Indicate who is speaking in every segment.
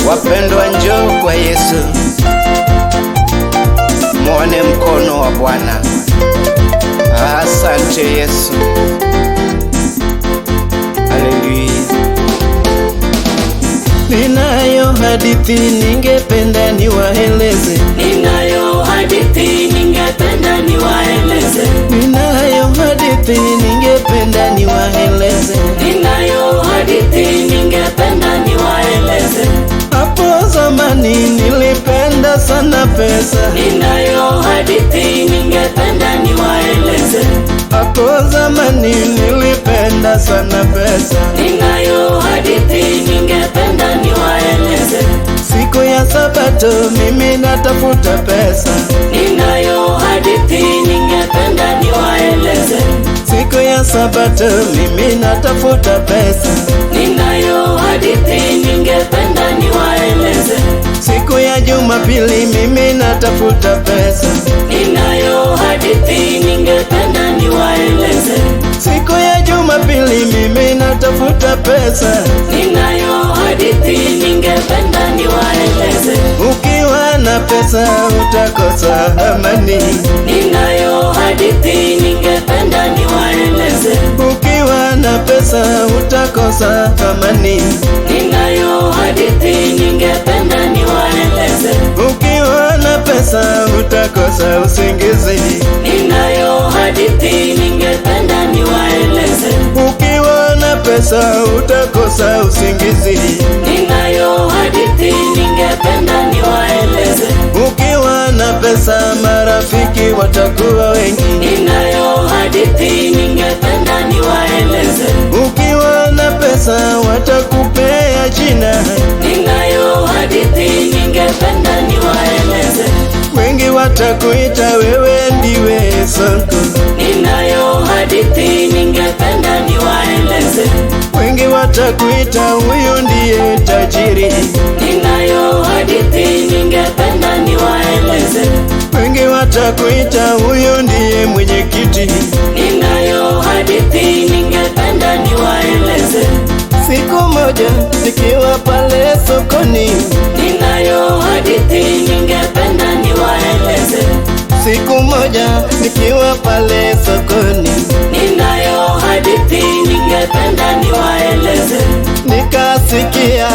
Speaker 1: Wapendwa, njoo kwa Yesu muone mkono wa Bwana. Asante Yesu, haleluya. Ninayo hadithi ningependa niwaeleze,
Speaker 2: Ninayo hadithi ningependa niwaeleze.
Speaker 1: Ninayo hadithi ningependa niwaeleze.
Speaker 2: Ninayo hadithi ningependa niwaeleze.
Speaker 1: Hapo zamani nilipenda sana pesa,
Speaker 2: Ninayo hadithi ningependa niwaeleze.
Speaker 1: Hapo zamani nilipenda sana pesa.
Speaker 2: Ninayo hadithi ningependa niwaeleze.
Speaker 1: Siku ya Sabato mimi natafuta pesa,
Speaker 2: Ninayo hadithi ningependa niwaeleze.
Speaker 1: Siku ya Sabato mimi natafuta pesa,
Speaker 2: Ninayo hadithi ningependa niwaeleze.
Speaker 1: Siku ya Jumapili mimi natafuta pesa,
Speaker 2: Ninayo hadithi ningependa niwaeleze.
Speaker 1: Siku ya Jumapili mimi natafuta pesa.
Speaker 2: Ninayo hadithi ningependa niwaeleze.
Speaker 1: Ukiwa na pesa utakosa amani,
Speaker 2: Ninayo hadithi ningependa niwaeleze.
Speaker 1: Ukiwa na pesa utakosa amani,
Speaker 2: Ninayo hadithi ningependa niwaeleze.
Speaker 1: Ukiwa na pesa utakosa usingizi,
Speaker 2: Ninayo hadithi ningependa niwaeleze.
Speaker 1: Ukiwa na pesa utakosa usingizi,
Speaker 2: Ninayo hadithi ningependa niwaeleze.
Speaker 1: Ukiwa na pesa marafiki watakuwa wengi,
Speaker 2: Ninayo hadithi ningependa niwaeleze.
Speaker 1: Ukiwa na pesa watakupea jina,
Speaker 2: Ninayo hadithi ningependa niwaeleze.
Speaker 1: Wengi watakuita wewe ndiwe Sonko,
Speaker 2: Ninayo hadithi ningependa niwaeleze.
Speaker 1: Wengi watakuita huyu ndiye tajiri,
Speaker 2: Ninayo hadithi ningependa niwaeleze.
Speaker 1: Wengi watakuita huyu ndiye mwenyekiti.
Speaker 2: Ninayo hadithi ningependa niwaeleze.
Speaker 1: Siku moja nikiwa pale sokoni,
Speaker 2: Ninayo hadithi ningependa niwaeleze.
Speaker 1: Siku moja nikiwa pale sokoni,
Speaker 2: Ninayo hadithi ningependa niwaeleze.
Speaker 1: Nikasikia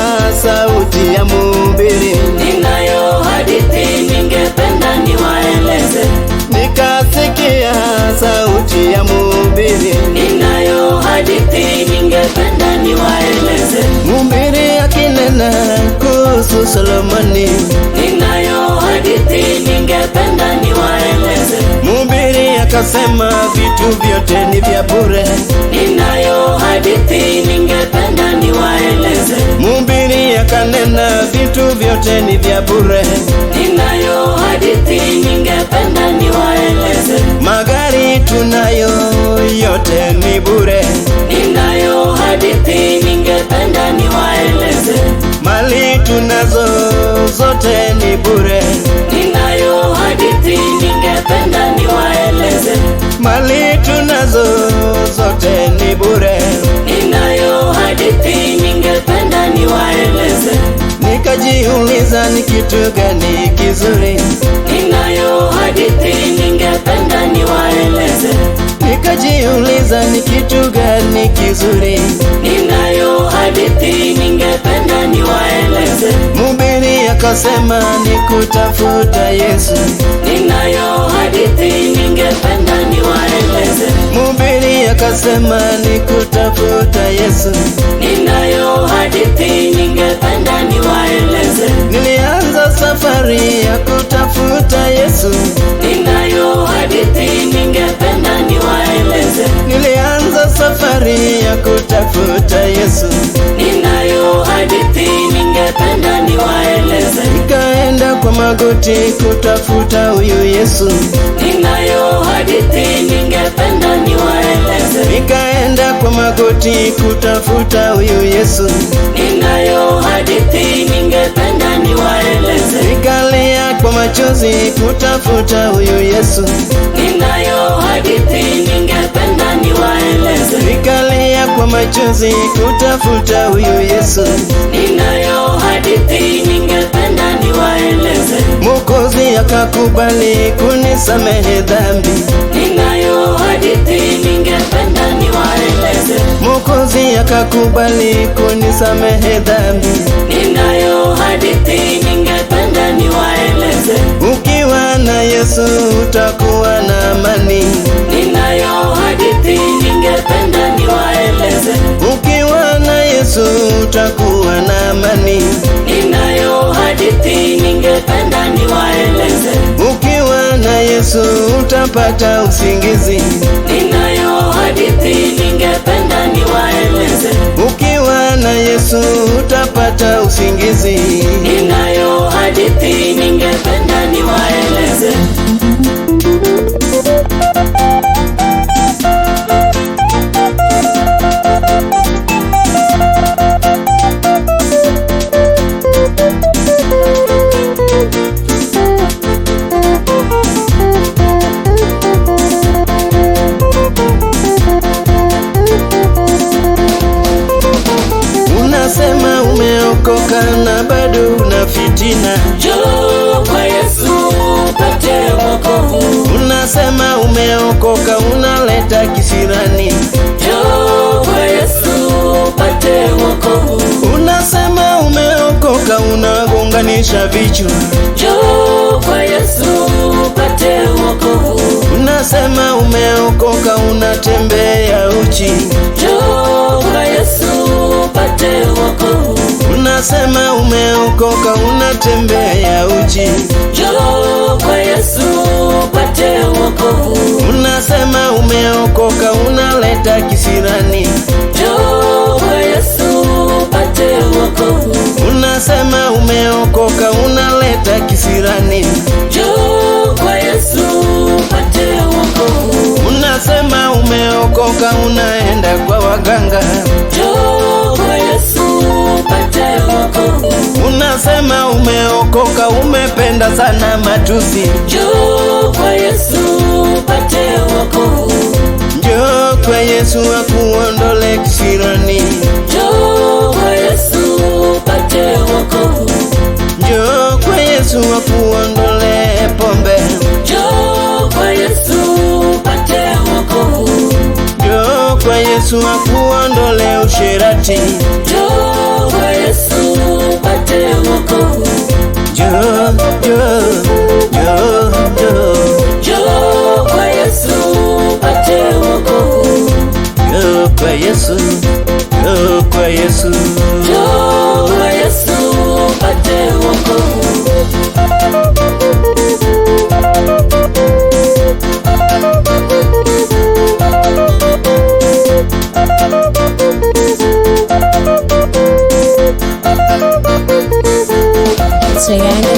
Speaker 1: sauti ya mhubiri,
Speaker 2: Ninayo hadithi ningependa niwaeleze.
Speaker 1: Nikasikia sauti ya mhubiri,
Speaker 2: Ninayo hadithi ningependa niwaeleze.
Speaker 1: Mhubiri akinena kuhusu Solomoni,
Speaker 2: Ninayo hadithi ningependa niwaeleze.
Speaker 1: Mhubiri akasema vitu vyote ni vya bure,
Speaker 2: Ninayo hadithi ningependa niwaeleze.
Speaker 1: Mhubiri akanena vitu vyote ni vya bure,
Speaker 2: Ninayo hadithi ningependa niwaeleze.
Speaker 1: Magari tunayo yote ni bure,
Speaker 2: Ninayo hadithi ningependa niwaeleze.
Speaker 1: Mali tunazo zote ni bure,
Speaker 2: Ninayo hadithi ningependa niwaeleze.
Speaker 1: Mali tunazo zote ni bure.
Speaker 2: Ninayo hadithi ningependa niwaeleze.
Speaker 1: Nikajiuliza ni kitu gani kizuri,
Speaker 2: Ninayo hadithi ningependa niwaeleze.
Speaker 1: Nikajiuliza ni kitu gani kizuri,
Speaker 2: Ninayo hadithi ningependa niwaeleze.
Speaker 1: Mhubiri akasema ni kutafuta Yesu,
Speaker 2: Ninayo hadithi ningependa niwaeleze.
Speaker 1: Mhubiri akasema ni kutafuta Yesu.
Speaker 2: Ninayo hadithi ningependa niwaeleze.
Speaker 1: Nilianza safari ya kutafuta Yesu,
Speaker 2: Ninayo hadithi ningependa niwaeleze.
Speaker 1: Nilianza safari ya kutafuta Yesu,
Speaker 2: Ninayo hadithi ningependa niwaeleze.
Speaker 1: Nikaenda kwa magoti kutafuta huyu Yesu,
Speaker 2: Ninayo hadithi ningependa niwaeleze.
Speaker 1: Nikaenda kwa magoti kutafuta huyu Yesu,
Speaker 2: Ninayo hadithi ningependa niwaeleze.
Speaker 1: Nikalia kwa machozi kutafuta huyu Yesu,
Speaker 2: Ninayo hadithi ningependa niwaeleze.
Speaker 1: Nikalia kwa kwa machozi kutafuta huyu Yesu.
Speaker 2: Ninayo hadithi ningependa niwaeleze.
Speaker 1: Mwokozi akakubali kunisamehe dhambi.
Speaker 2: Ninayo hadithi ningependa niwaeleze.
Speaker 1: Mwokozi akakubali kunisamehe dhambi.
Speaker 2: Ninayo hadithi ningependa niwaeleze.
Speaker 1: Ukiwa na Yesu utakuwa na amani.
Speaker 2: Ninayo hadithi ningependa niwaeleze.
Speaker 1: Ukiwa na Yesu utakuwa na amani.
Speaker 2: Ninayo hadithi ningependa niwaeleze.
Speaker 1: Ukiwa na Yesu utapata usingizi.
Speaker 2: Ninayo hadithi ningependa niwaeleze.
Speaker 1: Ukiwa na Yesu utapata usingizi.
Speaker 2: Ninayo hadithi ningependa niwaeleze.
Speaker 1: Unasema umeokoka na bado una fitina.
Speaker 2: Njoo kwa Yesu upate wokovu.
Speaker 1: Unasema umeokoka unaleta kisirani.
Speaker 2: Njoo kwa Yesu upate wokovu.
Speaker 1: Unasema umeokoka unagonganisha vichwa.
Speaker 2: Njoo kwa Yesu upate wokovu.
Speaker 1: Unasema umeokoka unatembea uchi.
Speaker 2: Njoo kwa Yesu upate wokovu.
Speaker 1: Unasema umeokoka unatembea uchi.
Speaker 2: Njoo kwa Yesu upate wokovu.
Speaker 1: Unasema umeokoka unaleta kisirani.
Speaker 2: Njoo kwa Yesu upate wokovu.
Speaker 1: Unasema umeokoka unaleta kisirani.
Speaker 2: Njoo kwa Yesu upate wokovu.
Speaker 1: Unasema umeokoka unaenda kwa waganga.
Speaker 2: Njoo kwa Yesu upate wokovu.
Speaker 1: Unasema umeokoka umependa sana matusi.
Speaker 2: Njoo kwa Yesu upate wokovu.
Speaker 1: Njoo kwa Yesu akuondole kisirani.
Speaker 2: Njoo kwa Yesu upate wokovu.
Speaker 1: Njoo kwa Yesu akuondole pombe.
Speaker 2: Njoo kwa Yesu upate wokovu.
Speaker 1: Njoo kwa Yesu akuondole usherati.
Speaker 2: Njoo kwa Yesu upate wokovu.
Speaker 1: Njoo, njoo, njoo, njoo.
Speaker 2: Njoo kwa Yesu upate wokovu.
Speaker 1: Njoo kwa Yesu, njoo kwa Yesu.
Speaker 2: Njoo kwa Yesu upate wokovu.
Speaker 3: Sayanga.